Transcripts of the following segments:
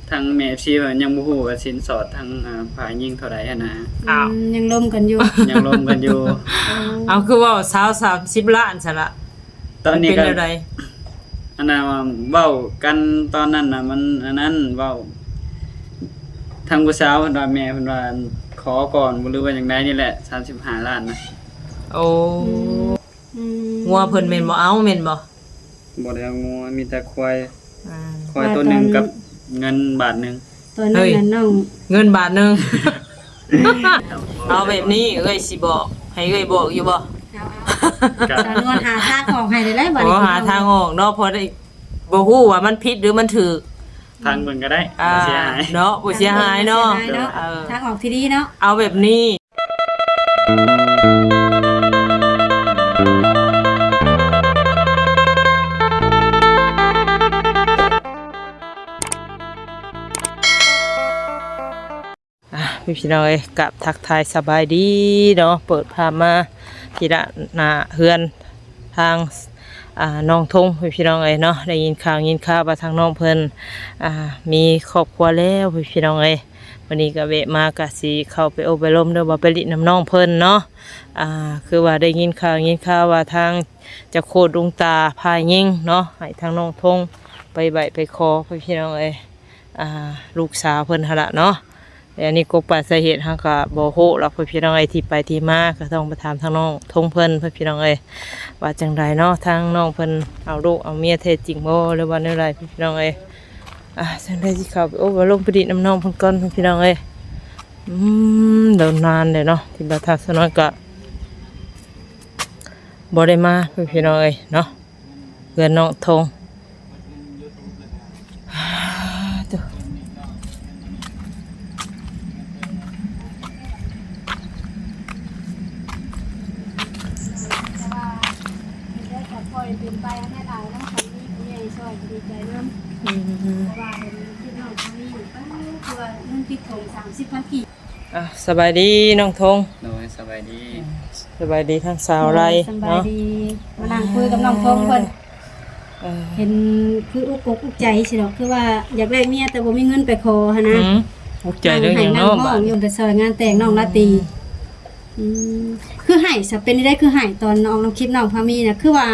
ທາງແມ່ເອັຟຊີເພິ່ນຍັງບໍ່ຮູ້ວ່າສິນສອດທາງ ອ່າ ຝ່າຍຍິງເທົ່າໃດຫັ້ນນະ. ອ້າວ ອືມ ຍັງລົມກັນຢູ່ ຍັງລົມກັນຢູ່. ເອົາ ຄືເວົ້າຊາວສາມສິບລ້ານຊັ້ນລະ? ຕອນນີ້ ມັນເປັນ ກໍ ແນວໃດ? ອັນນັ້ນ ເວົ້າກັນຕອນນັ້ນນະ ມັນອັນນັ້ນ ເວົ້າ ທາງຜູ້ສາວເພິ່ນວ່າ ແມ່ເພິ່ນວ່າຂໍກ່ອນບໍ່ ຫຼືວ່າຈັ່ງໃດນີ້ແຫຼະ ສາມສິບຫ້າລ້ານນະ. ໂອ້ ອືມ ງົວເພິ່ນແມ່ນບໍ່ເອົາແມ່ນບໍ່? ບໍ່ໄດ້ເອົາງົວ ມີແຕ່ຄວາຍ ອ່າ ຄວາຍໂຕໜຶ່ງກັບເງິນບາດໜຶ່ງ. ຕອນນັ້ນ ເຮີ້ຍ ນະນ້ອງ ເງິນບາດໜຶ່ງ. ເອົາແບບນີ້ ເອື້ອຍຊິບອກ ໃຫ້ເອື້ອຍບອກຢູ່ບໍ່? ເອົາ ເອົາ ສາວນວນຫາທາງອອກໃຫ້ໄດ້ແລ້ວບາດນີ້. ໂອ້ ຫາທາງອອກເນາະ ພໍໄດ້ ບໍ່ຮູ້ວ່າມັນຜິດ ຫຼື ມັນຖືກ ທາງເບິ່ງກໍໄດ້ ອ່າ ບໍ່ເສຍຫາຍເນາະ ບໍ່ເສຍຫາຍເນາະ. ເອີ ທາງອອກທີ່ດີເນາະ ເອົາແບບນີ້. ອ່ະ ພີ່ນ້ອງເອີຍ ກາບທັກທາຍສະບາຍດີເນາະ ເປີດພາບມາທີ່ດ້ານໜ້າເຮືອນທາງ ອ່າ ນ້ອງທົງ ພີ່ນ້ອງເອີຍເນາະ. ໄດ້ຍິນຂ່າວຍິນຂ່າວວ່າທາງນ້ອງເພິ່ນ ອ່າ ມີຄອບຄົວແລ້ວ ພີ່ນ້ອງເອີຍ. ວັນນີ້ກໍແວະມາ ກະຊິເຂົ້າໄປໂອ້ໄປລົມ ຫຼືວ່າໄປຫຼິ້ນນຳນ້ອງເພິ່ນເນາະ. ອ່າ ຄືວ່າໄດ້ຍິນຂ່າວຍິນຂ່າວວ່າທາງເຈົ້າໂຄດດົງຕາ ຝ່າຍຍິງເນາະ ໃຫ້ທາງນ້ອງທົງໄປໄຫວ້ໄປຂໍ ພີ່ນ້ອງເອີຍ ອ່າ ລູກສາວເພິ່ນຫັ້ນລະເນາະ. ແຕ່ອັນນີ້ກົກປາສາເຫດເຮົາກໍບໍ່ຮູ້ດອກ ພີ່ນ້ອງເອີຍ ທີ່ໄປທີ່ມາ ກໍຕ້ອງໄປຖາມທາງນ້ອງທົງເພິ່ນ ພີ່ນ້ອງເອີຍ ວ່າຈັ່ງໃດເນາະ. ທາງນ້ອງເພິ່ນເອົາລູກເອົາເມຍແທ້ຈິງບໍ່ ຫຼືວ່າແນວໃດ ພີ່ນ້ອງເອີຍ. ອ່າ ຈັ່ງໃດຊິເຂົ້າໄປໂອ້ໄປລົມໄປຫຼິ້ນນຳນ້ອງເພິ່ນກ່ອນ ພີ່ນ້ອງເອີຍ. ອືມ ດົນນານແລ້ວເນາະ ທີ່ບ່າວທັດສະໜ້ອຍກໍບໍ່ໄດ້ມາ ພີ່ນ້ອງເອີຍເນາະ ເຮືອນນ້ອງທົງ. ໂອ້ ແຕ່ວ່າເຮັດໄດ້ກໍຄ່ອຍເປັນໄປ ໃຫ້ຫຼາຍເນາະ ຄັນມີຜູ້ໃຫຍ່ຊ່ອຍກໍດີໃຈນຳ. ອືມ ເພາະວ່າເຫັນຄລິບນ້ອງຄົນນີ້ ເອີ ຄືວ່າເງິນຕິດຖົງສາມສິບພັນກີບ. ອ່າ ສະບາຍດີນ້ອງທົງ. ໂດຍ ສະບາຍດີ. ສະບາຍດີທາງສາວໄລ ໂດຍ ສະບາຍດີເນາະ. ມານັ່ງຄຸຍກັບນ້ອງທົງເພິ່ນ ເອີ ເຫັນຄືອຸກອົກອຸກໃຈຊິດອກ ຄືວ່າຢາກໄດ້ເມຍແຕ່ບໍ່ມີເງິນໄປຂໍຫັ້ນນະ. ອືມ ອຸກໃຈເລື່ອງຫຍັງເນາະ ນັ່ງໄຫ້ນັ່ງຮ້ອງຢູ່ ໄປຊ່ອຍງານແຕ່ງນ້ອງລາຕີ. ອືມ ອືມ ຄືໄຫ້ຊະ ເປັນໄດ້ຄືໄຫ້ ຕອນອອກນຳຄລິບນ້ອງພາມີນະ ຄືວ່າ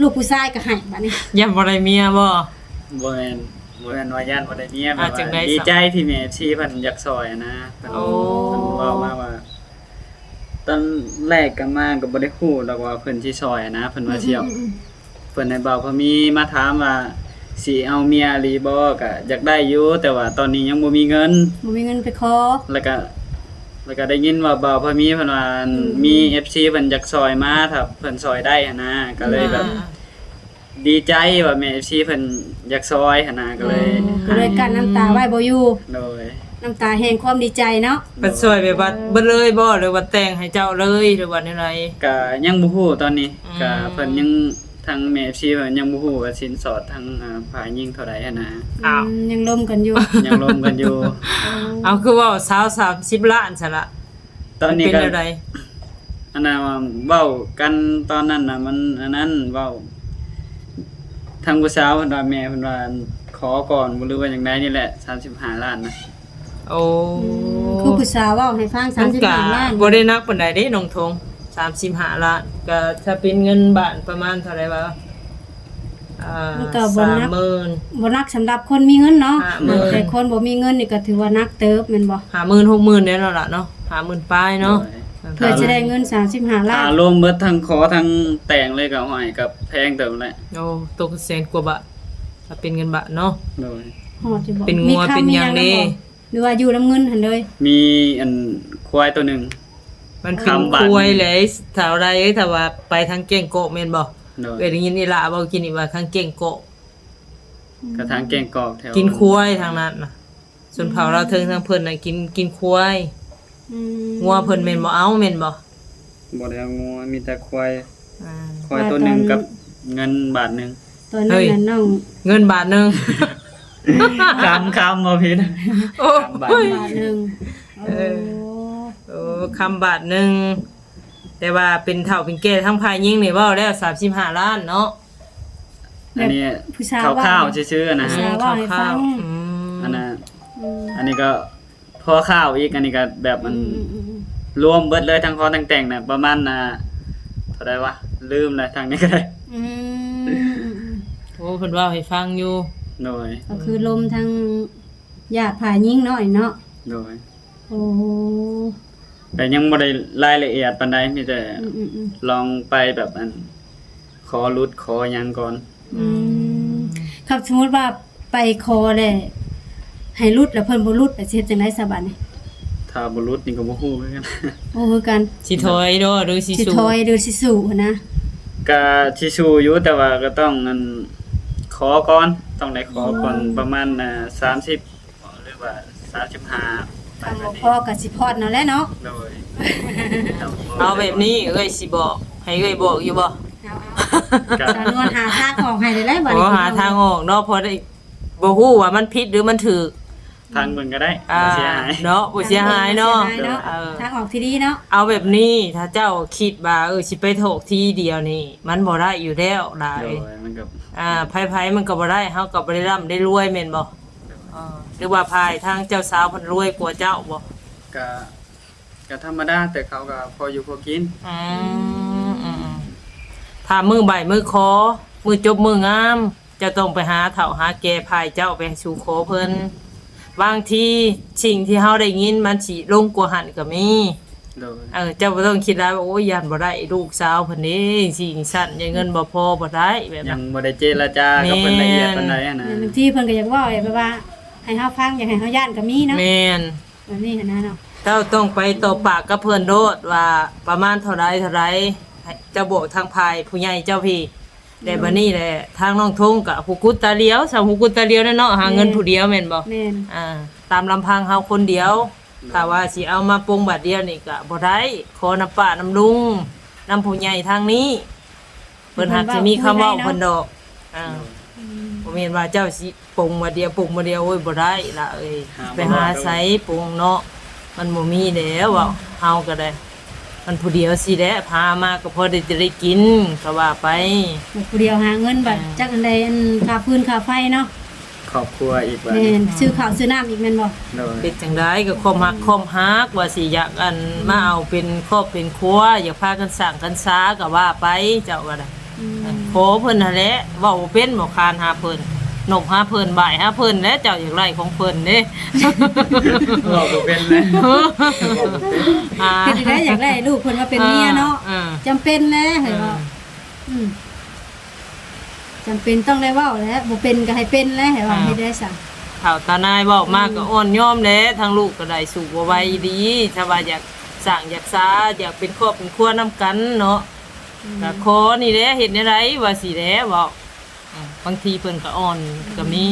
ລູກຜູ້ຊາຍກໍໄຫ້ບາດນີ້. ຢ້ານບໍ່ໄດ້ເມຍບໍ່? ບໍ່ແມ່ນ ບໍ່ແມ່ນວ່າຢ້ານບໍ່ໄດ້ເມຍ ແບບວ່າ ອ່າ ຈັ່ງໃດ ດີໃຈທີ່ແມ່ເອັຟຊີເພິ່ນຢາກຊ່ອຍນະ. ເພິ່ນ ໂອ້ ເພິ່ນເວົ້າມາວ່າ ຕອນແລກກໍມາກໍບໍ່ໄດ້ຮູ້ດອກວ່າເພິ່ນຊິຊ່ອຍນະ ເພິ່ນວ່າຊິເອົາ ອືມໆໆ ເພິ່ນໃຫ້ບ່າວພາມີມາຖາມວ່າຊິເອົາເມຍອີ່ຫຼີບໍ່ ກໍຢາກໄດ້ຢູ່ ແຕ່ວ່າຕອນນີ້ຍັງບໍ່ມີເງິນ ບໍ່ມີເງິນໄປຂໍ. ແລ້ວກໍ ແລ້ວກໍໄດ້ຍິນວ່າບ່າວພາມີເພິ່ນວ່າ ອືມໆ ມີເອັຟຊີເພິ່ນຢາກຊ່ອຍມາ ຖ້າເພິ່ນຊ່ອຍໄດ້ຫັ້ນນະ ກໍເລີຍແບບ ອ່າ ດີໃຈວ່າແມ່ເອັຟຊີເພິ່ນຢາກຊ່ອຍຫັ້ນນະ ກໍເລີຍ ອືມ ກໍເລີຍກັ້ນນ້ຳຕາໄວ້ບໍ່ຢູ່. ໂດຍ ນ້ຳຕາແຫ່ງຄວາມດີໃຈເນາະ. ເພິ່ນຊ່ອຍແບບວ່າເບິດເລີຍບໍ່ ຫຼືວ່າແຕ່ງໃຫ້ເຈົ້າເລີຍ ຫຼືວ່າແນວໃດ? ກະຍັງບໍ່ຮູ້ຕອນນີ້ ອືມ ກະເພິ່ນຍັງ ທາງແມ່ເອັຟຊີເພິ່ນຍັງບໍ່ຮູ້ວ່າສິນສອດທາງ ອ່າ ຝ່າຍຍິງເທົ່າໃດຫັ້ນນະ. ອ້າວ ອືມ ຍັງລົມກັນຢູ່ ຍັງລົມກັນຢູ່. ເອົາ ຄືເວົ້າຊາວສາມສິບລ້ານຊັ້ນລະ? ຕອນນີ້ ມັນເປັນ ກໍ ແນວໃດ? ອັນນັ້ນ ເວົ້າກັນຕອນນັ້ນນະ ມັນອັນນັ້ນ ເວົ້າ ທາງຜູ້ສາວເພິ່ນວ່າ ແມ່ເພິ່ນວ່າຂໍກ່ອນບໍ່ ຫຼືວ່າຈັ່ງໃດນີ້ແຫຼະ ສາມສິບຫ້າລ້ານນະ. ໂອ້ ອືມ ຄືຜູ້ສາວເວົ້າໃຫ້ຟັງ ສາມສິບຫ້າລ້ານ ບໍ່ໄດ້ໜັກປານໃດເດ້ນ້ອງທົງ ສາມສິບຫ້າລ້ານ ກໍຖ້າເປັນເງິນບາດປະມານເທົ່າໃດວະ? ອ່າ ມັນກໍບໍ່ໜັກ ສາມໝື່ນ ບໍ່ໜັກສຳລັບຄົນມີເງິນເນາະ ຫ້າໝື່ນ ແຕ່ຄົນບໍ່ມີເງິນນີ້ກໍຖືວ່າໜັກເຕີບແມ່ນບໍ່? ຫ້າໝື່ນ ຫົກໝື່ນແດ່ເນາະລະເນາະ ຫ້າໝື່ນປາຍເນາະ. ໂດຍ ເພື່ອຊິໄດ້ເງິນສາມສິບຫ້າລ້ານ ຖ້າລວມເບິດທັງຂໍທັງແຕ່ງເລີຍກໍ ຫ້ອຍ ກໍແພງເຕີບແຫຼະ. ໂອ້ ຕົກແສນກວ່າບາດ ຖ້າເປັນເງິນບາດເນາະ. ໂດຍ ຮອດຢູ່ບໍ່? ເປັນງົວ ມີຄຳ ເປັນຫຍັງ ມີຫຍັງນຳບໍ່ ແດ່ ຫຼືວ່າຢູ່ນຳເງິນຫັ້ນເລີຍ? ມີອັນຄວາຍໂຕໜຶ່ງ ມັນເປັນຄວາຍແຫຼະ ສາວໄລເອີຍ ຖ້າວ່າໄປທາງແກ້ງກອກແມ່ນບໍ່? ໂດຍ ເອີຍ ໄດ້ຍິນອີ່ຫຼ້າເວົ້າກິນນີ້ວ່າທາງແກ້ງກອກ ອືມ ກໍທາງແກ້ງກອກແຖວ ກິນຄວາຍທາງນັ້ນນະ ຊົນເຜົ່າລາວເທິງທາງເພິ່ນນະ ກິນ ກິນຄວາຍ. ອືມ ງົວເພິ່ນແມ່ນບໍ່ເອົາແມ່ນບໍ່? ບໍ່ໄດ້ເອົາງົວ ມີແຕ່ຄວາຍ ອ່າ ຄວາຍໂຕໜຶ່ງກັບເງິນບາດໜຶ່ງ. ຕອນນັ້ນ ເຮີ້ຍ ນະນ້ອງ ເງິນບາດໜຶ່ງ ຄຳ ຄຳບໍ່ຜິດ ໂອ້ຍ ຄຳບາດໜຶ່ງ. ເອີ ໂອ້ ໂອ້ ຄຳບາດໜຶ່ງ ແຕ່ວ່າເປັນເຖົ້າເປັນແກ່ ທາງຝ່າຍຍິງນີ້ເວົ້າແລ້ວສາມສິບຫ້າລ້ານເນາະ. ອັນນີ້ ແບບຜູ້ສາວ ຄ່າວໆ ເວົ້າຊື່ໆ ນະ ຜູ້ສາວເວົ້າໃຫ້ຟັງ ອືມ ອືມ ອັນນ່າ ອັນນີ້ກໍພໍຂ່າວອີກ ອັນນີ້ກໍແບບມັນ ອືມໆໆໆ ລວມເບິດເລີຍ ທັງຂໍທັງແຕ່ງນະ ປະມານ ອ່າ ເທົ່າໃດວະ ລືມແລ້ວ ທາງນີ້ກໍໄດ້ ອືມ ໂອ້ ເພິ່ນເວົ້າໃຫ້ຟັງຢູ່ ໂດຍ ກໍຄືລົມທັງຍາດຝ່າຍຍິງເນາະ ເນາະ ໂດຍ ໂອ້ ແຕ່ຍັງບໍ່ໄດ້ລາຍລະອຽດປານໃດ ມີແຕ່ ອືມໆໆ ລອງໄປແບບອັນ ຂໍຫຼຸດຂໍຫຍັງກ່ອນ ອືມ ຄັນສົມມຸດວ່າໄປຂໍແລ້ວ ໃຫ້ຫຼຸດ ແລ້ວເພິ່ນບໍ່ຫຼຸດ ແລ້ວຊິເຮັດຈັ່ງໃດຊະບາດນີ້? ຖ້າບໍ່ຫຼຸດນີ້ກໍບໍ່ຮູ້ຄືກັນ ບໍ່ຄືກັນ ຊິຖອຍບໍ່ ຫຼືຊິ ຊິຖອຍ ຫຼືຊິສູ້ຫັ້ນນະ? ກະຊິສູ້ຢູ່ ແຕ່ວ່າກໍຕ້ອງ ອັນ ຂໍກ່ອນ ຕ້ອງໄດ້ຂໍກ່ອນ ອືມ ປະມານ ອ່າ ສາມສິບ ຫຼືວ່າສາມສິບຫ້າ ຄັນບໍ່ພໍກໍຊິຜ່ອນເອົາແຫຼະເນາະ ໂດຍ ເອົາແບບນີ້ ເອື້ອຍຊິບອກ ໃຫ້ເອື້ອຍບອກຢູ່ບໍ່? ເອົາໆ ສາວນວນຫາທາງອອກໃຫ້ໄດ້ແລ້ວ ບາດນີ້ ໂອ້ ຫາທາງອອກເນາະ ເພາະໄດ້ ບໍ່ຮູ້ວ່າມັນຜິດ ຫຼືມັນຖືກ ທາງເບິ່ງກໍໄດ້ ອ່າ ບໍ່ເສຍຫາຍເນາະ ບໍ່ເສຍຫາຍເນາະ ບໍ່ເສຍຫາຍເນາະ ເອີ ທາງອອກທີ່ດີເນາະ ເອົາແບບນີ້ ຖ້າເຈົ້າຄິດວ່າ ເອີ ຊິໄປຖອກທີດຽວນີ້ ມັນບໍ່ໄດ້ຢູ່ແລ້ວຫຼາຍ ໂດຍ ມັນກໍ ອ່າ ໃຜໆມັນກໍບໍ່ໄດ້ ເຮົາກໍບໍ່ໄດ້ລ່ຳໄດ້ລວຍແມ່ນບໍ່? ເອີ ຫຼືວ່າຝ່າຍທາງເຈົ້າສາວເພິ່ນລວຍກວ່າເຈົ້າບໍ່? ກະ ກະທຳມະດາ ແຕ່ເຂົາກະພໍຢູ່ພໍກິນ ອືມ ອືມໆ ຖ້າມື້ໃບ້ມື້ຂໍ ມື້ຈົບມື້ງາມ ເຈົ້າຕ້ອງໄປຫາເຖົ້າຫາແກ່ ຝ່າຍເຈົ້າໄປສູ່ຂໍເພິ່ນ ບາງທີສິ່ງທີ່ເຮົາໄດ້ຍິນມັນຊິລົງກວ່າຫັ້ນກໍມີ ໂດຍ ເອີ ເຈົ້າບໍ່ຕ້ອງຄິດຫຼາຍວ່າ ໂອ້ຍ ຢ້ານບໍ່ໄດ້ລູກສາວເພິ່ນເດ້ ຈັ່ງຊີ້ຈັ່ງຊັ້ນ ຢ້ານເງິນບໍ່ພໍ ບໍ່ໄດ້ ແບບນັ້ນ ຍັງບໍ່ໄດ້ເຈລະຈາກັບເພິ່ນລະອຽດປານໃດຫັ້ນນະ ແມ່ນ ບາງທີເພິ່ນກໍຢາກເວົ້າແບບວ່າ ໃຫ້ເຮົາຟັງ ຢາກໃຫ້ເຮົາຢ້ານກໍມີເນາະ ແມ່ນ ແບບນີ້ຫັ້ນນະເນາະ ເຈົ້າຕ້ອງໄປຕໍ່ປາກກັບເພິ່ນໂລດວ່າ ປະມານເທົ່າໃດເທົ່າໃດ ໃຫ້ເຈົ້າບອກທາງຝ່າຍຜູ້ໃຫຍ່ເຈົ້າພີ້ ແຕ່ ໂດຍ ບັດນີ້ແຫຼະ ທາງນ້ອງທົງກໍຫູກຸດຕາຫຼຽວ ສ່ຳຫູກຸດຕາຫຼຽວແຫຼະເນາະ ຫາເງິນ ແມ່ນ ຜູ້ດຽວແມ່ນບໍ່? ແມ່ນ ອ່າ ຕາມລຳພັງເຮົາຄົນດຽວ ໂດຍ ຖ້າວ່າຊິເອົາມາປົງບາດດຽວນີ້ກໍບໍ່ໄດ້ ຂໍນຳປ້ານຳລຸງ ນຳຜູ້ໃຫຍ່ທາງນີ້ ເພິ່ນຫາກຈະມີຄຳເວົ້າເພິ່ນດອກ ອ່າ ອືມ ບໍ່ແມ່ນວ່າເຈົ້າຊິປົງມາດຽວ ປົງມາດຽວ ໂອ້ຍ ບໍ່ໄດ້ລະເອີຍ ໄປຫາໃສປົງເນາະ ມັນບໍ່ມີແລ້ວ ເວົ້າ ເຮົາກໍໄດ້ ມັນຜູ້ດຽວຊີ້ແຫຼະ ພາມາກໍພໍໄດ້ ຈະໄດ້ກິນ ກໍວ່າໄປ ແບບຜູ້ດຽວຫາເງິນ ບັດ ອ່າ ຈັກອັນໃດ ອັນຄ່າຟືນຄ່າໄຟເນາະ ຄອບຄົວອີກ ແມ່ນ ຊື້ເຂົ້າຊື້ນ້ຳອີກແມ່ນບໍ່? ໂດຍ ເຮັດຈັ່ງໃດກໍຄວາມຮັກຄວາມຮັກ ວ່າຊິຢາກ ອັນ ອືມ ມາເອົາເປັນຄອບເປັນຄົວ ຢາກພາກັນສ້າງກັນສາກໍວ່າໄປ ເຈົ້າກໍໄດ້ ອືມ ຂໍເພິ່ນຫັ້ນແຫຼະ ເວົ້າບໍ່ເປັນບໍ່ ຄານຫາເພິ່ນ ນົບຫາເພິ່ນ ບາຍຫາເພິ່ນແຫຼະ ເຈົ້າຢາກໄດ້ຂອງເພິ່ນເດ້ ເວົ້າບໍ່ເປັນເລີຍ ອ່າ ເຮັດຈັ່ງໃດຢາກໄດ້ລູກເພິ່ນມາເປັນເມຍເນາະ ອ່າ ຈຳເປັນແຫຼະ ໃຫ້ເວົ້າ ອ່າ ອືມ ຈຳເປັນຕ້ອງໄດ້ເວົ້າແຫຼະ ບໍ່ເປັນກໍໃຫ້ເປັນແຫຼະ ໃຫ້ເວົ້າ ອ່າ ເຮັດໄດ້ຊະ ເຖົ້າຕານາຍເວົ້າມາ ອືມ ກໍອ່ອນຍອມແຫຼະ ທາງລູກກໍໄດ້ສູ້ບໍ່ໄຫວອີ່ຫຼີ ຖ້າວ່າຢາກສ້າງຢາກສາ ຢາກເປັນຄອບເປັນຄົວນຳກັນເນາະ ອືມ ກໍຂໍນີ້ແຫຼະ ເຮັດແນວໃດວ່າຊີ້ແຫຼະ ເວົ້າ ອືມ ບາງທີເພິ່ນກໍອ່ອນ ອືມ ກໍມີ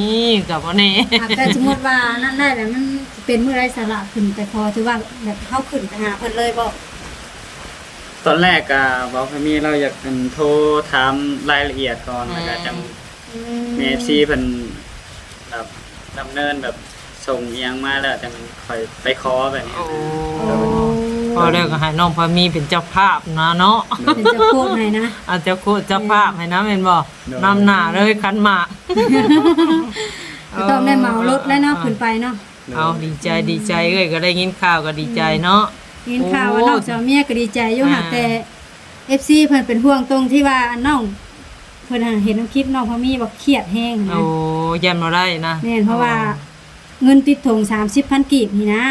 ກໍບໍ່ແນ່ ຫາກແຕ່ສົມມຸດວ່ານັ້ນໄດ້ແລ້ວ ມັນຊິເປັນມື້ໃດຊະລະ ຂຶ້ນໄປຂໍ ຖືວ່າແບບເຮົາຂຶ້ນໄປຫາເພິ່ນເລີຍບໍ່? ຕອນແລກກະເວົ້າໃຫ້ມີ ລາວຢາກ ອັນ ໂທຖາມລາຍລະອຽດກ່ອນ ອືມ ແລ້ວກະຈັ່ງ ອືມ ມີເອັຟຊີເພິ່ນແບບດຳເນີນແບບສົ່ງອີ່ຫຍັງມາແລ້ວຈັ່ງຄ່ອຍໄປຂໍແບບນີ້ ໂອ້ ໂດຍ ພໍແລ້ວກໍໃຫ້ນ້ອງພາມີເປັນເຈົ້າພາບນະເນາະ ໂດຍ ເປັນເຈົ້າໂຄດໃຫ້ນະ ອ່າ ເຈົ້າໂຄດເຈົ້າພາບໃຫ້ນະແມ່ນບໍ່? ໂດຍ ນຳໜ້າເລີຍຂັນໝາກ ກໍຕ້ອງໄດ້ເໝົາລົດແລ້ວເນາະ ເອີ ຂຶ້ນໄປເນາະ ໂດຍ ເອົາ ດີໃຈ ອືມ ດີໃຈ ເອື້ອຍກໍໄດ້ຍິນຂ່າວກໍດີໃຈເນາະ ອືມ ໄດ້ຍິນຂ່າວວ່າ ໂອ້ ນ້ອງສາວເມຍກໍດີໃຈຢູ່ ອ່າ ຫາກແຕ່ເອັຟຊີເພິ່ນເປັນຫ່ວງຕົງທີ່ວ່າ ອັນ ນ້ອງ ເພິ່ນເຫັນນຳຄລິບນ້ອງພາມີວ່າຄຽດແຮງນະ ໂອ້ ຢ້ານບໍ່ໄດ້ນະ ແມ່ນ ເພາະວ່າ ອໍ ເງິນຕິດຖົງສາມສິບພັນກີບນີ້ນະ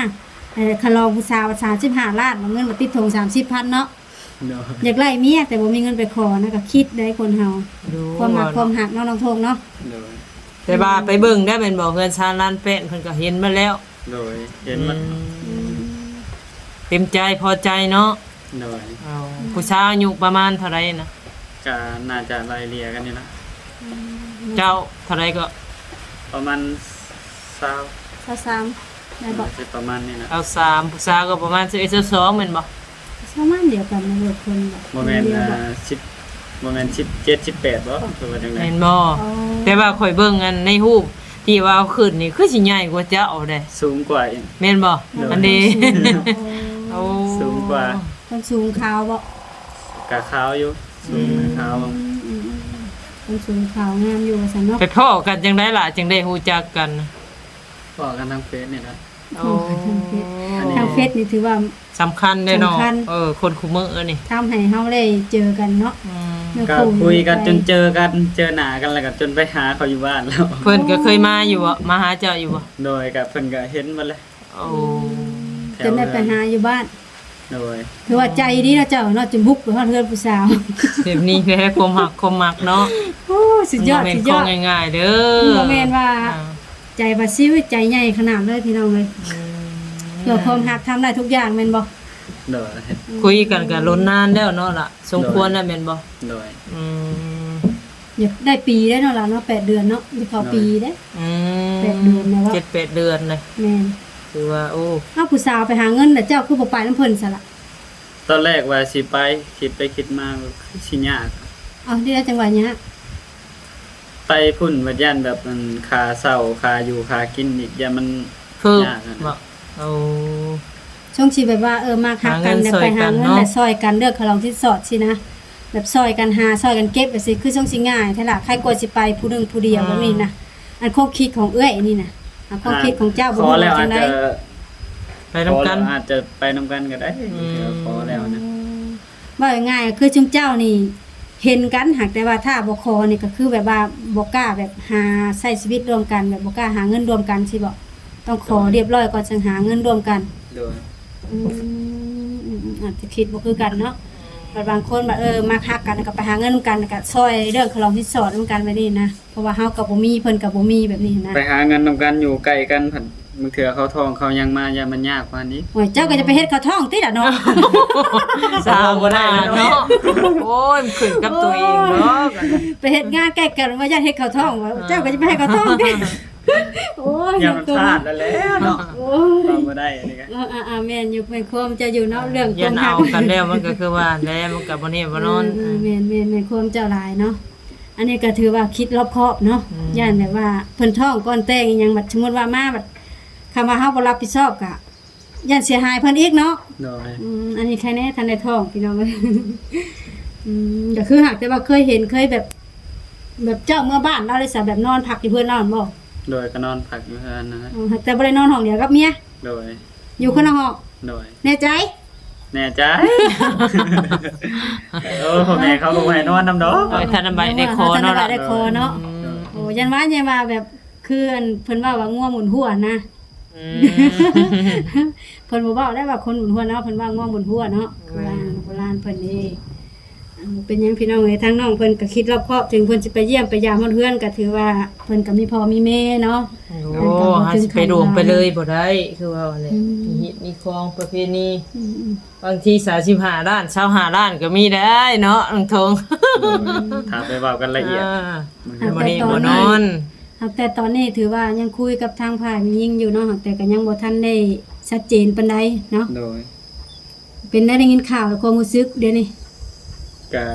ເອີ ຄ່າລອງຜູ້ສາວສາມສິບຫ້າລ້ານ ເງິນມາຕິດຖົງສາມສິບພັນເນາະ ໂດຍ ຢາກໄດ້ເມຍແຕ່ບໍ່ມີເງິນໄປຂໍນະ ກໍຄິດໄດ໋ຄົນເຮົາ ໂດຍ ຄວາມມັກຄວາມຮັກເນາະ ນ້ອງທົງເນາະ ໂດຍ ແຕ່ວ່າໄປເບິ່ງໄດ້ແມ່ນບໍ່ ເຮືອນຊານລານແປ້ນເພິ່ນກໍເຫັນມາແລ້ວ ໂດຍ ເຫັນໝົດ ອືມ ເຕັມໃຈພໍໃຈເນາະ ໂດຍ ເອົາ ອືມ ຜູ້ສາວອາຍຸປະມານເທົ່າໃດນະ? ກໍໜ້າຈະໄລ່ເລ່ຍກັນນີ້ລະ ອືມ ເຈົ້າເທົ່າໃດກໍ? ປະມານຊາວ ຊາວສາມ ໄດ້ບໍ່? ປະມານນີ້ນະ ຊາວສາມ ຜູ້ສາວກໍປະມານຊາວເອັດ ຊາວສອງ ແມ່ນບໍ່? ປະມານດຽວກັນນະ ເບິດຄົນບໍ່ ບໍ່ແມ່ນ ດຽວກັນ ອ່າ ສິບ ບໍ່ແມ່ນສິບເຈັດ ສິບແປດບໍ່ ຫຼືວ່າຈັ່ງໃດ ແມ່ນບໍ່? ອໍ ແຕ່ວ່າຂ້ອຍເບິ່ງອັນໃນຮູບທີ່ວ່າເອົາຂຶ້ນນີ້ ຄືຊິໃຫຍ່ກວ່າເຈົ້າເດ້ ສູງກວ່າອີກ ແມ່ນບໍ່? ໂດຍ ອັນນີ້ ໂອ້ ສູງກວ່າ ຄົນສູງຂາວບໍ່? ກະຂາວຢູ່ ສູງ ອືມ ຂາວ ອືມໆໆ ຄົນສູງຂາວງາມຢູ່ວ່າຊັ້ນເນາະ ໄປພໍ້ກັນຈັ່ງໃດລະ ຈຶ່ງໄດ້ຮູ້ຈັກກັນ? ພໍ້ກັນທາງເຟສນີ້ແຫຼະ. ໂອ້ ທາງເຟສ ອັນນີ້ ທາງເຟສນີ້ຖືວ່າສຳຄັນເດ້ເນາະ. ສຳຄັນ ເອີ ຄົນຄູ່ມື້ນີ້ ທຳໃຫ້ເຮົາໄດ້ເຈີກັນເນາະ. ອືມ ເນື້ອຄູ່ ກໍຄຸຍກັນຈົນເຈີກັນ ເຈີໜ້າກັນ ແລ້ວກໍຈົນໄປຫາເຂົາຢູ່ບ້ານແລ້ວ. ເພິ່ນກໍເຄີຍມາຢູ່ບໍ່? ມາຫາເຈົ້າຢູ່ບໍ່? ໂດຍ ກໍເພິ່ນກໍເຫັນໝົດແຫຼະ. ໂອ້ ແຖວ ຈົນໄດ້ໄປຫາຢູ່ບ້ານ. ໂດຍ ຖືວ່າໃຈດີເນາະເຈົ້າເນາະ ຈົນບຸກໄປຮອດເຮືອນຜູ້ສາວ. ແບບນີ້ແຫຼະ ຄວາມຮັກ ຄວາມມັກເນາະ. ໂອ້ ສຸດຍອດ ບໍ່ແມ່ນ ສຸດຍອດ ຂອງງ່າຍໆເດີ. ບໍ່ແມ່ນວ່າ ອ່າ ໃຈປາຊິວ ໃຈໃຫຍ່ຂະໜາດເລີຍພີ່ນ້ອງເອີຍ. ອືມ ເພື່ອຄວາມຮັກທຳໄດ້ທຸກຢ່າງແມ່ນບໍ່? ໂດຍ ອືມ ຄຸຍກັນກໍດົນນານແລ້ວເນາະລະ ສົມຄວນແລ້ວແມ່ນບໍ່? ໂດຍ ອືມ ຢາກໄດ້ປີໄດ້ເນາະລະເນາະ ແປດເດືອນເນາະ ຢາກເຂົ້າປີເດ້. ອືມ ແປດເດືອນແລ້ວ ເຈັດແປດເດືອນເລີຍ. ແມ່ນ ຖືວ່າ ໂອ້ ເອົາ ຜູ້ສາວໄປຫາເງິນ ແລ້ວເຈົ້າຄືບໍ່ໄປນຳເພິ່ນຊະລະ? ຕອນແລກວ່າຊິໄປ ຄິດໄປຄິດມາຄືຊິຍາກ. ເອົ້າ ເຮັດໃດຈັ່ງວ່າຍາກ? ໄປພຸ້ນບັດຢ້ານແບບ ອັນ ຄ່າເຊົ່າ ຄ່າຢູ່ຄ່າກິນອີກ ຢ້ານມັນຍາກຫັ້ນນະ. ໂອ້ ຊ່ວງທີ່ແບບວ່າ ເອີ ມັກຮັກກັນ ຫາເງິນ ແລ້ວໄປຫາເງິນ ຊ່ອຍກັນເນາະ ແລ້ວຊ່ອຍກັນເລື່ອງຄ່າດອງສິນສອດຊີ້ນະ ແບບຊ່ອຍກັນຫາ ຊ່ອຍກັນເກັບຈັ່ງຊີ້ ຄືຊ່ວງຊິງ່າຍແທ້ລະ ໃຄກວ່າຊິໄປຜູ້ໜຶ່ງຜູ້ດຽວ ອືມ ແບບນີ້ນະ. ອັນຄວາມຄິດຂອງເອື້ອຍນີ້ນະ ອັນຄວາມຄິດຂອງເຈົ້າ ອ່າ ບໍ່ຮູ້ວ່າຈັ່ງໃດ? ຂໍແລ້ວອາດຈະ ໄປນຳກັນກໍໄດ້. ອືມ ຂໍແລ້ວນະ ອືມ ເວົ້າງ່າຍໆ ຄືຊຸມເຈົ້ານີ້ເຫັນກັນ ຫາກແຕ່ວ່າຖ້າບໍ່ຂໍນີ້ ກໍຄືແບບວ່າບໍ່ກ້າແບບຫາໃຊ້ຊີວິດຮ່ວມກັນ ແບບບໍ່ກ້າຫາເງິນຮ່ວມກັນຊີ້ບໍ? ຕ້ອງຂໍ ໂດຍ ຮຽບຮ້ອຍກ່ອນ ຈຶ່ງຫາເງິນຮ່ວມກັນ. ໂດຍ ອືມ ອືມ ອືມ ອາດຈະຄິດບໍ່ຄືກັນເນາະ. ອືມ ບັດບາງຄົນບັດ ເອີ ມັກຮັກກັນ ກໍໄປຫາເງິນນຳກັນ ກໍຊ່ອຍເລື່ອງຄ່າດອງສິນສອດນຳກັນແບບນີ້ນະ. ເພາະວ່າເຮົາກໍບໍ່ມີ ເພິ່ນກໍບໍ່ມີ ແບບນີ້ນະ. ໄປຫາເງິນນຳກັນ ຢູ່ໃກ້ກັນ ບາງເທື່ອເຂົາທ້ອງເຂົາຫຍັງມາ ຢ້ານມັນຍາກກວ່ານີ້. ໂອ້ຍ ເຈົ້າກໍຈະໄປເຮັດເຂົາທ້ອງຕິລະເນາະ. ສາວບໍ່ໄດ້ເນາະ. ໂອ້ຍ ມັນຂຶ້ນກັບຕົວເອງເນາະ. ໂອ້ຍ ໄປເຮັດງານໃກ້ກັນ ວ່າຢ້ານເຮັດເຂົາທ້ອງ ອ່າ ເຈົ້າກໍຈະໄປເຮັດເຂົາທ້ອງຕິ. ໂອ້ຍ ຢ້ານມັນພາດແລ້ວແຫຼະເນາະ. ໂອ້ຍ ເວົ້າບໍ່ໄດ້ອັນນີ້ກໍ ເອີ ອ່າໆ ແມ່ນຢູ່ ແມ່ນຄວາມເຈົ້າຢູ່ເນາະ ເລື່ອງຄວາມຮັກ ຢ້ານເອົາກັນແລ້ວ ມັນກໍຄືວ່າແຫຼະ ມັນກໍບໍ່ແນ່ບໍ່ນອນ. ເອີ ເອີ ເອີ ແມ່ນໆ ແມ່ນຄວາມເຈົ້າຫຼາຍເນາະ. ອັນນີ້ກໍຖືວ່າຄິດລອບຄອບເນາະ. ອືມ ຢ້ານແບບວ່າເພິ່ນທ້ອງກ່ອນແຕ່ງອີ່ຫຍັງ ບັດສົມມຸດວ່າມາ ບັດຄຳວ່າເຮົາບໍ່ຮັບຜິດຊອບ ກໍຢ້ານເສຍຫາຍເພິ່ນອີກເນາະ. ໂດຍ ອືມ ອັນນີ້ໃຄແນ່ ທັນໄດ້ທ້ອງ ພີ່ນ້ອງເອີຍ. ອືມ ກໍຄືຫາກແຕ່ວ່າເຄີຍເຫັນ ເຄີຍແບບ ແບບເຈົ້າເມືອບ້ານລາວເລີຍຊະ ແບບນອນພັກຢູ່ເຮືອນລາວແມ່ນບໍ່? ໂດຍ ກໍນອນພັກຢູ່ເຮືອນນັ້ນແຫຼະ. ອໍ ແຕ່ບໍ່ໄດ້ນອນຫ້ອງດຽວກັບເມຍ? ໂດຍ ຢູ່ຄົນລະຫ້ອງ? ໂດຍ ແນ່ໃຈ? ແນ່ໃຈ. ໂອ້ ພໍ່ແມ່ເຂົາກໍບໍ່ໃຫ້ນອນນຳດອກ. ໂອ້ຍ ທ່ານນະໄດ້ຂໍເນາະ ໄດ້ຂໍເນາະ. ອືມ ໂອ້ ຢ້ານວ່າ ຢ້ານວ່າແບບ ຄືອັນເພິ່ນເວົ້າວ່າງົວໝູນຫົວນະ. ອືມ ເພິ່ນບໍ່ເວົ້າໄດ້ວ່າຄົນໝູນຫົວເນາະ ເພິ່ນວ່າງົວໝູນຫົວເນາະ. ແມ່ນ ຄືວ່າໂບລານເພິ່ນເດ້. ເປັນຫຍັງພີ່ນ້ອງເອີຍ ທາງນ້ອງເພິ່ນກໍຄິດລອບຄອບ ເຖິງເພິ່ນຊິໄປຢ້ຽມໄປຢາມຮອດເຮືອນ ກໍຖືວ່າເພິ່ນກໍມີພໍ່ມີແມ່ເນາະ. ໂອ້ ເຮົາຊິໄປຫຼວງໄປເລີຍບໍ່ໄດ້ ຄືວ່າແຫຼະ. ອືມ ມີຮີດມີຄອງປະເພນີ. ອືມໆ ບາງທີສາມສິບຫ້າລ້ານ ຊາວຫ້າລ້ານກໍມີໄດ້ເນາະ ນ້ອງທົງ. ອືມ ຖ້າໄປເວົ້າກັນລະອຽດ ອ່າ ມື້ຄືນບໍ່ແນ່ບໍ່ນອນ. ຫາກແຕ່ຕອນນີ້ຖືວ່າຍັງຄຸຍກັບທາງຝ່າຍແມ່ຍິງຢູ່ເນາະ ຫາກແຕ່ກໍຍັງບໍ່ທັນໄດ້ຊັດເຈນປານໃດເນາະ. ໂດຍ ເປັນໄດ້ ໄດ້ຍິນຂ່າວແລ້ວຄວາມຮູ້ສຶກດຽວນີ້? ກະ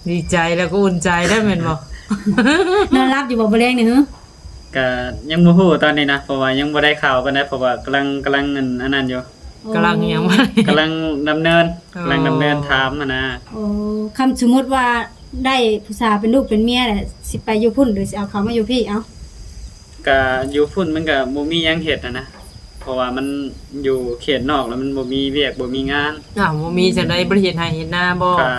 ດີໃຈແລ້ວກໍອຸ່ນໃຈແລ້ວແມ່ນບໍ່? ນອນຫຼັບຢູ່ບໍ່ມື້ແລງນີ້ຫື? ກະຍັງບໍ່ຮູ້ຕອນນີ້ນະ ເພາະວ່າຍັງບໍ່ໄດ້ຂ່າວປານໃດ ເພາະວ່າກຳລັງ ກຳລັງອັນ ອັນນັ້ນຢູ່. ໂອ້ ກຳລັງຫຍັງວະ? ກຳລັງດຳເນີນ ໂອ້ ກຳລັງດຳເນີນຖາມຫັ້ນນະ. ໂອ້ ຄັນສົມມຸດວ່າ ໄດ້ຜູ້ສາວເປັນລູກເປັນເມຍແຫຼະ ຊິໄປຢູ່ພຸ້ນ ຫຼື ຊິເອົາເຂົາມາຢູ່ພີ້? ເອົ້າ ກະຢູ່ພຸ້ນມັນກະບໍ່ມີຫຍັງເຮັດຫັ້ນນະ ເພາະວ່າມັນຢູ່ເຂດນອກແລ້ວມັນບໍ່ມີວຽກບໍ່ມີງານ. ອ້າວ ບໍ່ມີຈັ່ງໃດ ບໍ່ໄດ້ເຮັດໄຮ່ເຮັດນາບໍ່? ກະ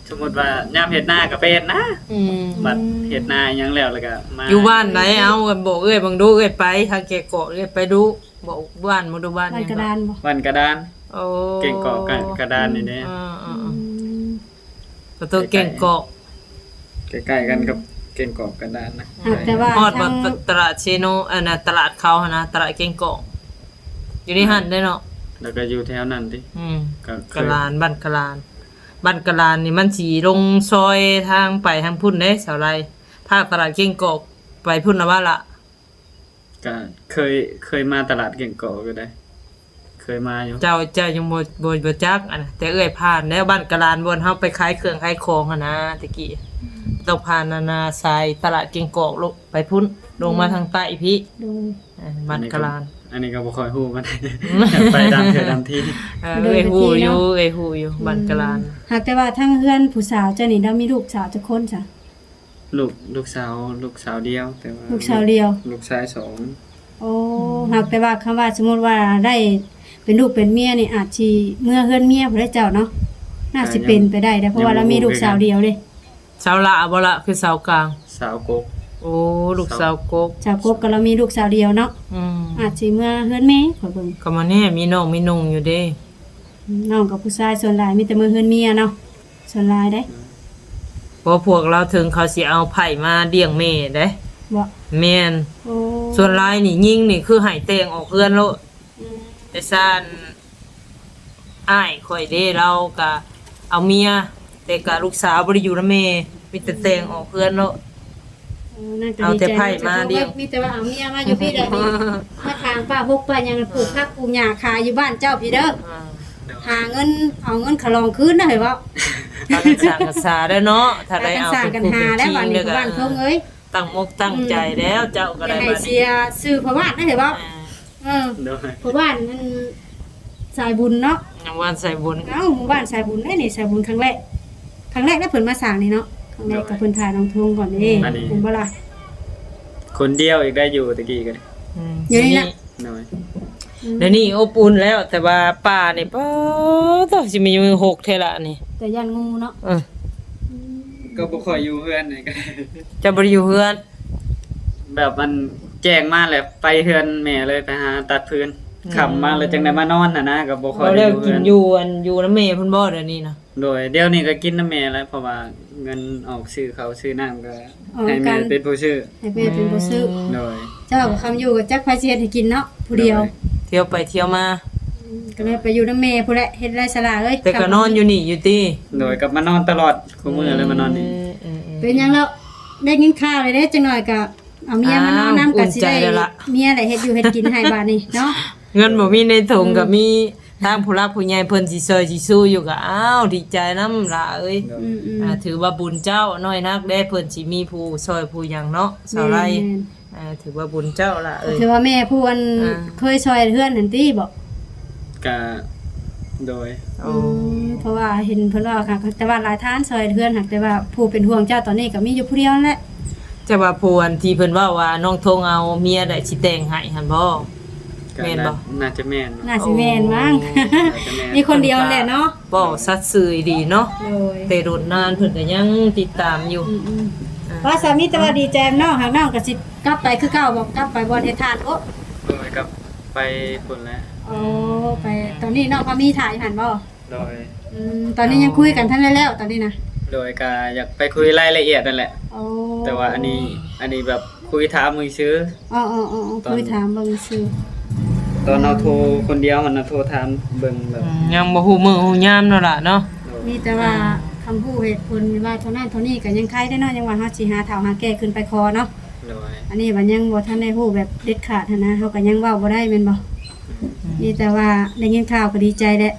ສົມມຸດວ່າຍາມເຮັດນາກະໄປເຮັດນາ. ອືມ ບັດເຮັດນາຫຍັງແລ້ວ ແລ້ວກະມາ. ຢູ່ບ້ານໃດ? ເອົາ ບອກເອື້ອຍເບິ່ງດູ ເອື້ອຍໄປທາງແກະເກາະ ເອື້ອຍໄປດູ. ບໍ່ ບ້ານບໍ່ ບ້ານ ບ້ານກະດານບໍ່? ບ້ານກະດານ. ໂອ້ ແກ້ງກອກ ກະ ກະດານນີ້ເດ້. ອືມ ອືມ ອືມ ອືມ ປະຕູແກ້ງກອກ ໃກ້ໆກັນກັບແກ້ງກອກ ກະດານນະ. ຫາກແຕ່ວ່າ ຮອດບໍ່ ທາງຕະ ຕະຫຼາດເຊໂນ ອັນນ່າ ຕະຫຼາດເຂົາຫັ້ນນະ ຕະຫຼາດແກ້ງກອກ ຢູ່ໃນຫັ້ນເດ້ເນາະ. ແລ້ວກໍຢູ່ແຖວນັ້ນຕິ? ອືມ ກະ ກະລານ ບ້ານກະລານ ບ້ານກະລານນີ້ມັນຊິລົງຊອຍທາງໄປທາງພຸ້ນເດ້ ສາວໄລ ພາກຕະຫຼາດແກ້ງກອກໄປພຸ້ນລະວ່າລະ. ກະເຄີຍ ເຄີຍມາຕະຫຼາດແກ້ງກອກຢູ່ເດ້ ເຄີຍມາຢູ່. ເຈົ້າ ເຈົ້າຍັງບໍ່ ບໍ່ ບໍ່ຈັກ ອັນ ແຕ່ເອື້ອຍຜ່ານແລ້ວ ບ້ານກະລານ ບ່ອນເຮົາໄປຂາຍເຄື່ອງຂາຍຂອງຫັ້ນນະ ແຕ່ກີ້. ອືມ ຕ້ອງຜ່ານອັນນ່າ ສາຍຕະຫຼາດແກ້ງກອກ ລົງໄປພຸ້ນ ລົງມາ ອືມ ທາງໃຕ້ພີ້. ໂດຍ ເອີ ບ້ານກະລານ. ອັນນີ້ກໍບໍ່ຄ່ອຍຮູ້ປານໃດ ໄປຕາມເທື່ອຕາມທີ. ເອີ ໂດຍ ເອື້ອຍຮູ້ຢູ່ ເອື້ອຍຮູ້ຢູ່ ອືມ ບ້ານກະລານ. ຫາກແຕ່ວ່າທາງເຮືອນຜູ້ສາວເຈົ້ານີ້ ລາວມີລູກສາວຈັກຄົນຊະ? ລູກ ລູກສາວ ລູກສາວດຽວ ແຕ່ວ່າລູກສາວດຽວ ລູກຊາຍສອງ. ໂອ້ ຫາກແຕ່ວ່າຄຳວ່າສົມມຸດວ່າໄດ້ເປັນລູກເປັນເມຍນີ້ ອາດຊິເມືອເຮືອນເມຍພຸ້ນແຫຼະເຈົ້າເນາະ. ໜ້າຊິເປັນໄປໄດ້ເດ້ ເພາະວ່າລາວມີລູກສາວດຽວເດ້. ສາວຫຼ້າບໍ່ລະ ຄືສາວກາງ? ສາວກົກ. ໂອ້ ລູກສາວກົກ. ສາວກົກກໍລາວມີລູກສາວດຽວເນາະ. ອືມ ອາດຊິເມືອເຮືອນແມ່ ຂ້ອຍເບິ່ງ. ກໍມາແນ່ ມີນ້ອງມີນຸ່ງຢູ່ເດ້. ອືມ ນ້ອງກັບຜູ້ຊາຍສ່ວນຫຼາຍມີແຕ່ເມືອເຮືອນເມຍເນາະ ສ່ວນຫຼາຍເດ້. ເພາະພວກລາວເຖິງເຂົາຊິເອົາໃພ້ມາລ້ຽງແມ່ເດ້. ບໍ່? ແມ່ນ. ໂອ້ ສ່ວນຫຼາຍນີ້ຍິງນີ້ຄືໃຫ້ແຕ່ງອອກເຮືອນໂລດ. ອືມ ແຕ່ຊານ ອ້າຍຂ້ອຍເດ້ ລາວກະເອົາເມຍ ແຕ່ກະລູກສາວບໍ່ໄດ້ຢູ່ນຳແມ່ ມີແຕ່ແຕ່ງອອກເຮືອນໂລດ. ເອີ ນັ້ນກໍ ເອົາແຕ່ໃຜມາດຽວ ມີແຕ່ວ່າເອົາເມຍມາຢູ່ພີ້ແຫຼະນີ້ ມາຖາງປ່າຫົກປ່າຫຍັງ ປູກຜັກປູກຫຍ້າຂາຍຢູ່ບ້ານເຈົ້າພີ້ເດີ. ອ່າ ຫາເງິນ ເອົາເງິນຂະຫຼອງຄືນໄດ້ເວົ້າ. ພາກັນສ້າງກັນສາແລ້ວເນາະ ຖ້າໄດ້ເອົາເປັນຄູ່ເປັນຄີງແລ້ວບາດນີ້ ບ້ານທົ່ງເອີຍ. ຕັ້ງອົກຕັ້ງໃຈແລ້ວເຈົ້າກໍໄດ້ ຢ່າໃຫ້ເສຍຊື່ພໍ່ບ້ານເດ້ເວົ້າ. ອ່າ ເອີ ໂດຍ ພໍ່ບ້ານອັນສາຍບຸນເນາະ ຍັງບ້ານສາຍບຸນ. ເອົ້າ ໝູ່ບ້ານສາຍບຸນເດ້ນີ້ ສາຍບຸນຄັ້ງແລກ ຄັ້ງແລກນະເພິ່ນມາສ້າງນີ້ເນາະ ຄັ້ງແລກ ໂດຍ ກໍເພິ່ນຖ່າຍນ້ອງທົງກ່ອນເດ້ ອັນນີ້ ເຫັນບໍ່ລະ? ຄົນດຽວອີກໄດ້ຢູ່ຕະກີ້ກໍ ອືມ ຢູ່ນີ້ນະ ໂດຍ ອືມ ດຽວນີ້ອົບອຸ່ນແລ້ວ ແຕ່ວ່າປ່ານີ້ ປາໂຕ ຊິມີຢູ່ຫົກແທ້ລະນີ້ ແຕ່ຢ້ານງູເນາະ. ເອີ ອືມ ກໍບໍ່ຄ່ອຍຢູ່ເຮືອນນີ້ ເຈົ້າບໍ່ໄດ້ຢູ່ເຮືອນ ແບບມັນແຈ້ງມາແລ້ວໄປເຮືອນແມ່ເລີຍ ໄປຫາຕັດຟືນ ອືມ ຄ່ຳມາແລ້ວຈັ່ງໄດ້ມານອນຫັ້ນນະ ກໍບໍ່ຄ່ອຍໄດ້ຢູ່ເຮືອນ. ເອົາແລ້ວກິນຢູ່ ອັນ ຢູ່ນຳແມ່ເພິ່ນບໍ່ດຽວນີ້ນະ? ໂດຍ ດຽວນີ້ກໍກິນນຳແມ່ແລ້ວ ເພາະວ່າເງິນອອກຊື້ເຂົ້າຊື້ນ້ຳກໍ ໃຫ້ແມ່ເປັນຜູ້ຊື້ ໃຫ້ແມ່ເປັນຜູ້ຊື້. ອືມ ໂດຍ ເຈົ້າກໍຄຳຢູ່ກໍຈັກໃຜຊິເຮັດໃຫ້ກິນເນາະ ຜູ້ດຽວ ໂດຍ ທ່ຽວໄປທ່ຽວມາ. ອືມ ກໍເລີຍໄປຢູ່ນຳແມ່ພຸ້ນແຫຼະ ເຮັດໄດ້ສະຫຼາເອີຍ. ແຕ່ກໍນອນຢູ່ນີ້ຢູ່ຕິ? ໂດຍ ກັບມານອນຕະຫຼອດ ຄູ່ມື້ເລີຍມານອນນີ້. ອືມ ເປັນຫຍັງແລ້ວ ໄດ້ຍິນຂ່າວແລ້ວເດ້ ຈັກໜ້ອຍກໍເອົາເມຍມານອນນຳ ກໍຊິໄດ້ເມຍໄດ້ເຮັດຢູ່ເຮັດກິນໃຫ້ບາດນີ້ເນາະ. ເງິນບໍ່ມີໃນຖົງ ອືມ ກໍມີ ທາງຜູ້ຫຼັກຜູ້ໃຫຍ່ເພິ່ນຊິຊ່ອຍຊິຊູຢູ່ກໍ ອ້າວ ດີໃຈນຳຫຼ້າເອີຍ. ອືມໆ ອ່າ ຖືວ່າບຸນເຈົ້າ ນ້ອຍນັກເດ້ ເພິ່ນຊິມີຜູ້ຊ່ອຍຜູ້ຫຍັງເນາະ ສາວໄລ. ແມ່ນໆ ອ່າ ຖືວ່າບຸນເຈົ້າຫຼ້າເອີຍ ຖືວ່າແມ່ຜູ້ອັນ ອ່າ ເຄີຍຊ່ອຍເຮືອນຫັ້ນຕິບໍ? ກະ ໂດຍ ໂອ້ ອືມ ເພາະວ່າເຫັນເພິ່ນເວົ້າ ແຕ່ວ່າຫຼາຍທ່ານຊ່ອຍເຮືອນ ຫາກແຕ່ວ່າຜູ້ເປັນຫ່ວງເຈົ້າຕອນນີ້ກໍມີຢູ່ຜູ້ດຽວນັ້ນແຫຼະ. ແຕ່ວ່າຜູ້ອັນທີ່ເພິ່ນເວົ້າວ່ານ້ອງທົງເອົາເມຍໄດ້ຊິແຕ່ງໃຫ້ຫັ້ນບໍ? ແມ່ນບໍ່? ໜ້າຈະແມ່ນ ໜ້າຊິແມ່ນມັ້ງ ໂອ້ ໜ້າຈະແມ່ນ ມີຄົນດຽວແຫຼະເນາະ. ເວົ້າສັດຊື່ອີ່ຫຼີເນາະ ໂດຍ ແຕ່ດົນນານເພິ່ນກໍຍັງຕິດຕາມຢູ່. ອືມໆ ອ່າ ວ່າສາມີແຕ່ວ່າດີໃຈນຳນ້ອງ ຫາກນ້ອງກໍຊິກັບໄປຄືເກົ່າບໍ? ກັບໄປບ່ອນເຮັດທານໂອ? ໂດຍ ກັບໄປພຸ້ນແຫຼະ. ໂອ້ ໄປ ຕອນນີ້ນ້ອງພາມີຖ່າຍຢູ່ຫັ້ນບໍ? ໂດຍ ອືມ ຕອນນີ້ຍັງຄຸຍກັນທັນໄດ້ແລ້ວຕອນນີ້ນະ? ໂດຍ ກະຢາກໄປຄຸຍລາຍລະອຽດນັ້ນແຫຼະ. ໂອ້ ແຕ່ວ່າອັນນີ້ ອັນນີ້ແບບຄຸຍຖາມເບິ່ງຊື່. ອໍໆໆ ຄຸຍຖາມເບິ່ງຊື່ ຕອນເຮົາໂທຄົນດຽວຫັ້ນນະ ໂທຖາມເບິ່ງແບບ ອືມ ຍັງບໍ່ຮູ້ມື້ຮູ້ຍາມເນາະຫຼ້າເນາະ. ໂດຍ ມີແຕ່ວ່າ ອ່າ ຄຳຮູ້ເຫດຜົນວ່າເທົ່ານັ້ນເທົ່ານີ້ກໍຍັງໄຄໄດ້ເນາະ ຍັງວ່າເຮົາຊິຫາເຖົ້າຫາແກ່ຂຶ້ນໄປຂໍເນາະ. ໂດຍ ອັນນີ້ບັດຍັງບໍ່ທັນໄດ້ຮູ້ແບບເດັດຂາດຫັ້ນນະ ເຮົາກໍຍັງເວົ້າບໍ່ໄດ້ແມ່ນບໍ່? ອືມ ມີແຕ່ວ່າໄດ້ຍິນຂ່າວກໍດີໃຈແຫຼະ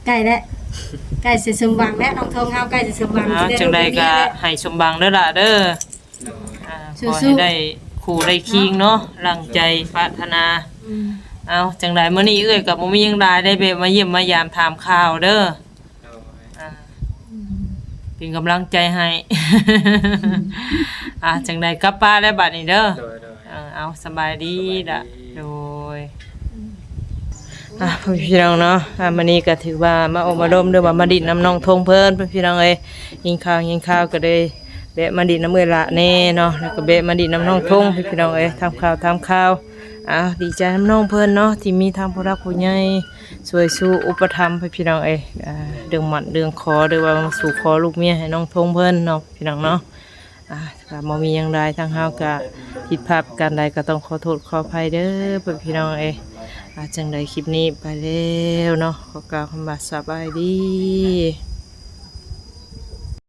ໃກ້ແລ້ວ ໃກ້ຊິສົມຫວັງແລ້ວ ນ້ອງທົງເຮົາໃກ້ຊິສົມຫວັງ. ອ່າ ຊິໄດ້ ຈັ່ງໃດກໍໃຫ້ສົມຫວັງເດີຫຼ້າເດີ. ອ່າ ຂໍໃຫ້ໄດ້ຄູ່ໄດ້ຄີງເນາະ ດັ່ງໃຈປາດຖະໜາ. ອືມ ເອົາ ຈັ່ງໃດມື້ນີ້ເອື້ອຍກໍບໍ່ມີຫຍັງຫຼາຍ ໄດ້ແວະມາຢ້ຽມມາຢາມຖາມຂ່າວເດີ. ອ່າ ອືມ ເປັນກຳລັງໃຈໃຫ້. ອ່າ ຈັ່ງໃດກັບປາແລ້ວບາດນີ້ເດີ. ໂດຍໆ ເອີ ເອົາ ສະບາຍດີລະ. ໂດຍ ອ່າ ພີ່ນ້ອງເນາະ ອ່າ ມື້ນີ້ກໍຖືວ່າມາອົບມາລົມ ຫຼືວ່າມາດິນນຳນ້ອງທົງເພິ່ນ ພີ່ນ້ອງເອີຍ. ຍິນຂ່າວ ຍິນຂ່າວກໍເລີຍແວະມາດິນນຳເອື້ອຍຫຼ້າແດ່ເນາະ ແລ້ວກໍແວະມາດິນນຳນ້ອງທົງ ພີ່ນ້ອງເອີຍ ຖາມຂ່າວ ຖາມຂ່າວ. ອ່າ ດີໃຈນຳນ້ອງເພິ່ນເນາະ ທີ່ມີທາງຜູ້ຫຼັກຜູ້ໃຫຍ່ ຊ່ວຍຊູ້ອຸປະຖຳ ພີ່ນ້ອງເອີຍ ອ່າ ເລື່ອງໝັ້ນເລື່ອງຂໍ ຫຼືວ່າມາສູ່ຂໍລູກເມຍໃຫ້ນ້ອງທົງເພິ່ນເນາະ ພີ່ນ້ອງເນາະ. ອ່າ ກໍບໍ່ມີຫຍັງຫຼາຍ ທາງເຮົາກໍຜິດພາດປະການໃດກໍຕ້ອງຂໍໂທດຂໍອະໄພເດີ ພີ່ນ້ອງເອີຍ. ອ່າ ຈັ່ງໃດຄລິບນີ້ໄປແລ້ວເນາະ ຂໍກ່າວຄຳວ່າສະບາຍດີ.